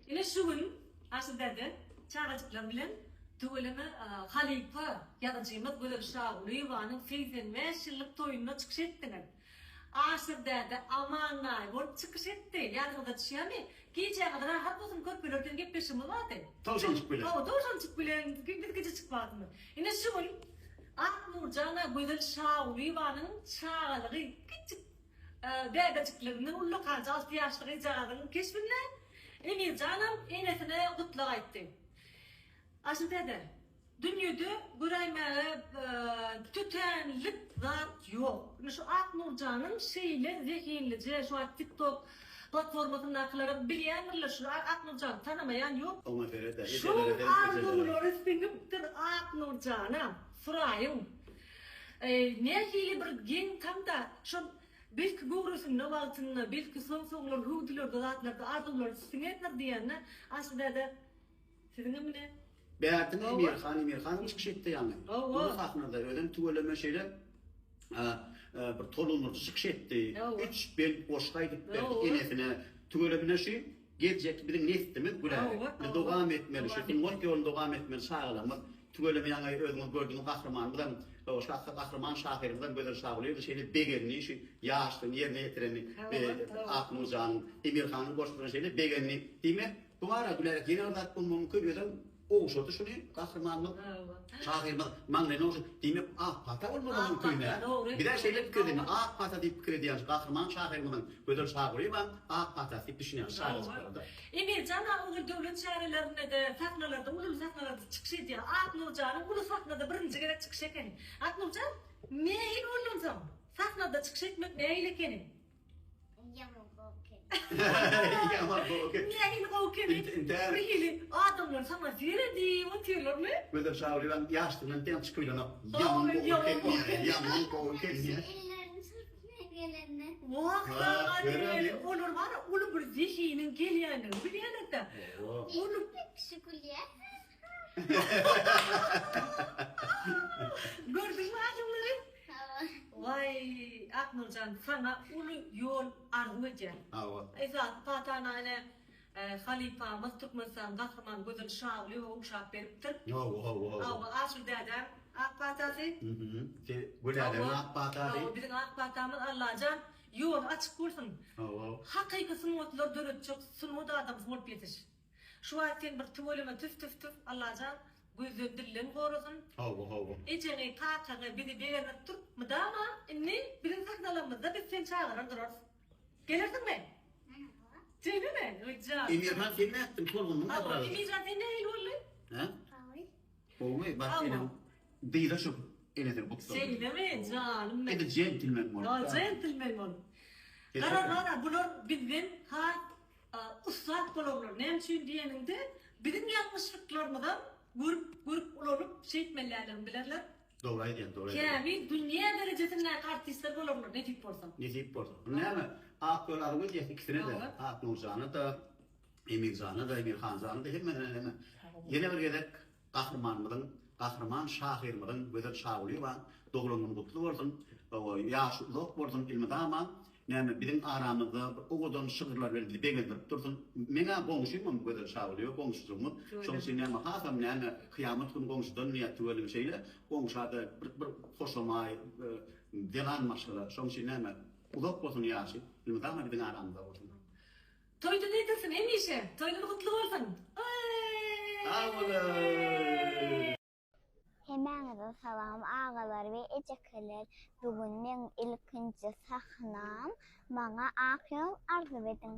Ine şu gün Aşyr däde çagajyklar bilen tüweleme halypa ýazyjymyz Gözel Şagulyýewanyň 85 ýyllyk toýunda çykyş etdiňiz. Aşyr däde Amannaý bolup çykyş etdi. Ýadyňyza düşýärmi? Gijäňiz rahat bolsun körpeler bilen gepleşigimiz bardy. Towşanjyk bilen. Hawa towşanjyk bilen biz gijejik wagtymyz. Ine şu gün Aknurjana Gözel Şagulyýewanyň çagalygy kiçjik bäbejikliginden ullakança alty ýaşly gyzjagazyň keşbinde Emirjanam enesine gutlag aýtdy. Aşyr däde, dünýede göräýmäge tötänlik zat ýok. Ine şu Aknurjanyň şeýle zehinlije şu wagt TikTok platformasyndakylaram bilýändirler şu Aknurjany tanamaýan ýok. Oňa seret-ä, Şu ejelere seret, ejelere. arzuwlary siňipdir Aknurjana. Suraýyň. Nähili bir geň taňda şol belki göwresinde wagtynda, belki soň-soňlar hüwdülerde zatlarda arzuwlary siňendir diýende Aşyr däde siziňem ine Bärden Emirhan Emirhanow çykyş etdi ýaňy. Uly sahnada özem tüweleme şeýle bir tolgundyryjy çykyş etdi. Üç bent goşgy aýdyp berdi enesine. Tüwelemine şu geljekki biziň neslimiz Gülälek. Biz dowam etmeli şu sungat ýoluny dowam etmeli çagalarymyz. Tüweleme ýaňy özüňiz gördüňiz gahrymanymyzam şahsy gahryman şahyrymyzam Gözel Şagulyýewa şeýle begendi şu ýaşlygyny ýerine ýetireni Aknurjanyň Emirhanyň goşgusyna şeýle begendi. Diýmek bu ara Gülälek ýene bir zat bolmagy mümkin özem ogşady şuny gahrymanymyz şahyrymyz maňlaýyna ogşady diýmek ak pata bolmagy mümkin dä bizä şeýle pikir edýän ak pata diýip pikir edýän şu gahryman şahyrymyzyň Gözel Şagulyýewaň ak patasy diýip düşünýän çagajyklarda. Emirjan aga ogul döwlet çärelerinde-de sahnalarda uly-uly sahnalarda çykyş edýär. Aknurjanyň uly sahnada birinji gezek çykyşy ekeni. Aknurjan nähili boldansoň sahnada çykyş etmek nähili ekeni? Ýaman gowy ekeni. Ýaman gowy ekeni. Nähili gowy ekeni? Bir hili adamlar saňa seredip otyrlarmy? Gözel Şagulyýewaň ýaşlygyndan deň çykyp bilenok. Ýaman gowy ekeni. Ýaman gowy ekeni. Ellerini çırpmaýan gelende. Wah saňa diýeli, olar bar uly bir zehiniň gelýändigini bilýärler-de. Uly kişi gülýär. Gördüňmi adamlary? Hawa. Waý, Aknurjan, saňa uly ýol arzuw edýän. Hawa. Esasy patana ine halypamyz Türkmenistanyň Gahrymany Gözel Şagulyýewa ogşap beripdir. Hawa, hawa, hawa. Hawa, Aşyr dädäň ak patasy. Mhm. Güläleriň ak patasy. Hawa, biziň ak patamyz Allajan ýoly açyk bolsun. Hawa. Hakyky sungatlar döretjek sungat adamsy bolup ýetiş. Şu wagt sen bir tüweleme tüf tüf tüf Allajan gözden dilden gorasyn. Hawa hawa. Ejeňi kakaňy bizi begendirip dur mydama indi biziň sahnalarymyzda biz seni çagyrar durarys. Gelersiňmi? Hawa. Şeýlemi? Gyzjan. Emirhan sen nätdiň tolgundyňmy Hawa biraz? Emirjan sen nähili boldy? Hä? Gowy. Gowumy? Bak Hawa. eneň dyza çöküp enesini gutlady. Şeýlemi janym meň. Edil jentlmen bolup. Hawa jentlmen bolup. Garaz gara bular bizden has Ussat bolarlar. Näme üçin diýeniňde, biziň ýalňyşlyklarymyzam görüp, görüp ulalyp şeýtmelidigini bilerler. Dogry aýdýaň, dogry aýdýaň. Kämil, dünýä derejesindäki artistler bolarlar, nesip bolsa. Nesip bolsa. Indi näme, ak ýol arzuw edýäs ikisine-de, Aknurjana-da, Emirjana-da, Emirhanjana-da, hemmesine näme. Ýene bir gezek Gahrymanymyzyň, gahryman şahyrymyzyň Gözel Şagulyýewanyň doglan güni gutly bolsun! Ýaşy uzak bolsun elmydama näme biziň aramyzda bir owadan şygyrlar bilen bizi begendirip dursun. Meň-ä goňşymam Gözel Şagulyýewa goňşujygymyz. Şonuň üçin näme hasam näme kyýamat güni goňşudan diýýär tüweleme şeýle goňşa-da bir bir hoşamaý zenan maşgala. Şonuň üçin näme uzak bolsun ýaşy elmydama biziň aramyzda bolsun. Toýda nedirsin hemişe toýlar gutly bolsun. Sag boluň. Hemmäňize salam agalar we ejekeler bu gün meň ilkinji sahnam maňa ak ýol arzuw ediň.